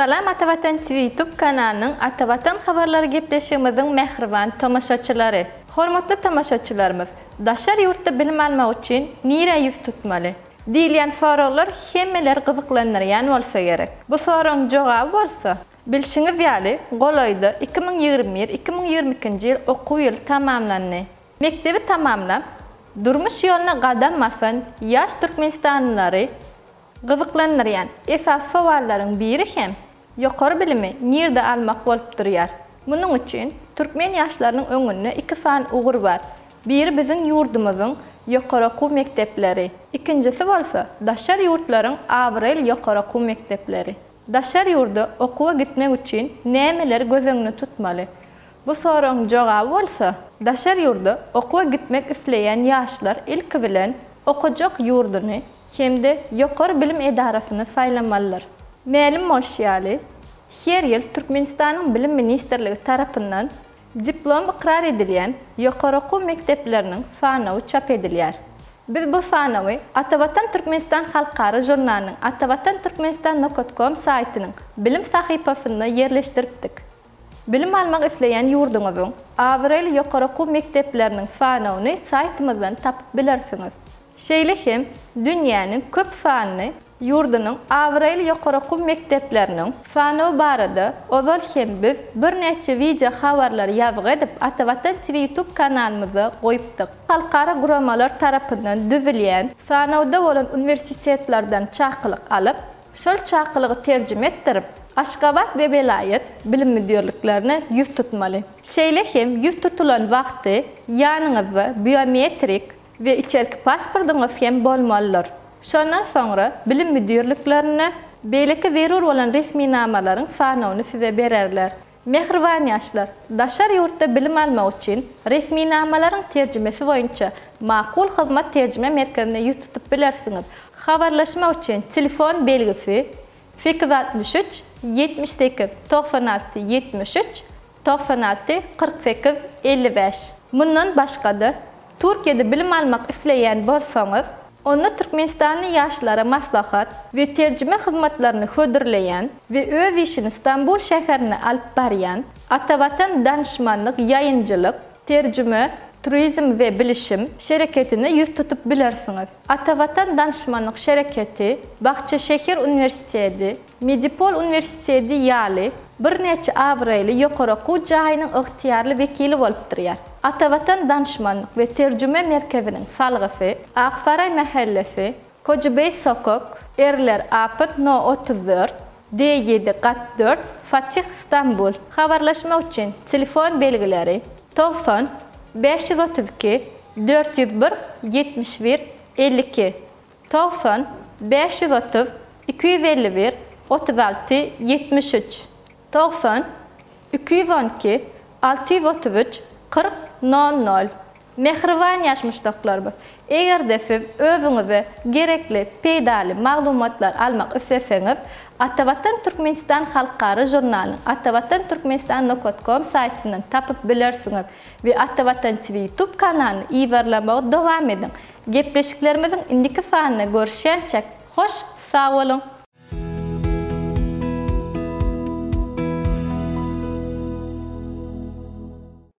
Salam Atavatan TV YouTube kanalynyň Atavatan habarlary gepleşigimiziň mähriban tomaşaçylary! Hormatly tomaşaçylarymyz, daşary ýurtda bilim almak üçin nirä ýüz tutmaly? Diýilýän soraglar hemmeleri gyzyklandyrýan bolsa gerek. Bu soragyň jogaby bolsa, bilşiňiz ýaly, golaýda 2021, 2022-nji ýyl okuw ýyly tamamlandy. Mekdebi tamamlap, durmuş ýoluna gadam basan ýaş türkmenistanlylary gyzyklandyrýan esasy sowallaryň biri hem ýokary bilimi nirde almak bolup durýar. Munuň üçin türkmen ýaşlarynyň öňünde iki sany ugur bar, biri biziň ýurdumyzyň ýokary okuw mekdepleri, ikinjisi bolsa daşary ýurtlaryň abraýly ýokary okuw mekdepleri. Daşary ýurda okuwa gitmek üçin nämeleri göz öňünde tutmaly? Bu soragyň jogaby bolsa, daşary ýurda okuwa gitmek isleýän ýaşlar ilki bilen okajak ýurduny hem-de ýokary bilim edarasyny saýlamalydyr. Mälim bolşy ýaly, her ýyl Türkmenistanyň Bilim ministrligi tarapyndan diplom ykrar edilýän ýokary okuw mekdepleriniň sanawy çap edilýär. Biz bu sanawy Atavatan Türkmenistan halkara žurnalynyň atavatanturkmenistan nokat kom saýtynyň bilim sahypasynda ýerleşdiripdik. Bilim almak isleýän ýurduňyzyň abraýly ýokary okuw mekdepleriniň sanawyny saýtymyzdan tapyp bilersiňiz. Şeýle hem dünýäniň köp sanly ýurdunyň abraýly ýokary okuw mekdepleriniň sanawy barada ozal hem biz birnäçe wideo habarlary ýazgy edip Atavatan TV YouTube kanalymyzda goýupdyk. Halkara guramalar tarapyndan düzülýän sanawda bolan uniwersitetlerden çakylyk alyp, Şol çakylygy terjime etdirip, Aşgabat we welaýat bilim müdirliklerine ýüz tutmaly. Şeýle hem ýüz tutulan wagty ýanyňyzda biometrik we içerki pasportyňyz hem bolmalydyr. Şondan soňra bilim müdirliklerinde beýleki zerur bolan resminamalaryň sanawyny size bererler. Mähriban ýaşlar, daşary ýurtda bilim almak üçin resminamalaryň terjimesi boýunça Makul Hyzmat terjime merkezine ýüz tutup bilersiňiz. Habarlaşmak üçin telefon belgisi, 863 78 96 73 96 48 55. Mundan başga-da, Türkiýede bilim almak isleýän bolsaňyz, onda türkmenistanly ýaşlara maslahat we terjime hyzmatlaryny hödürleýän we öz işini Stambul şäherinde alyp barýan Atavatan danyşmanlyk ýaýynjylyk, terjime, turizm we bilişim şereketine ýüz tutup bilersiňiz. Atavatan danyşmanlyk şereketi Bahçeşehir uniwersiteti, Medipol uniwersiteti ýaly birnäçe abraýly ýokary okuw jaýynyň ygtyýarly wekili bolup durýar. Atavatan danyşmanlyk we terjime merkeziniň salgysy, Aksaraý mähellesi, Kojubeý sokak, Erler Apyt no 34, D ýedi gat dört, Fatih, Stambul. Habarlaşmak üçin telefon belgileri, 90 532 401 71 52. 90 530 251 36 73 90 212 633 40 00 Mähriban ýaş muşdaklarymyz! Eger-de siz özüňize gerekli, peýdaly maglumatlary almak isleseňiz, Atavatan Türkmenistan halkara žurnalynyň atavatan türkmenistan nokat kom saýtyndan tapyp bilersiňiz we Atavatan TV YouTube kanalyny yzarlamagy dowam ediň! Gepleşiklerimiziň indiki sanynda görüşýänçäk, hoş sag boluň!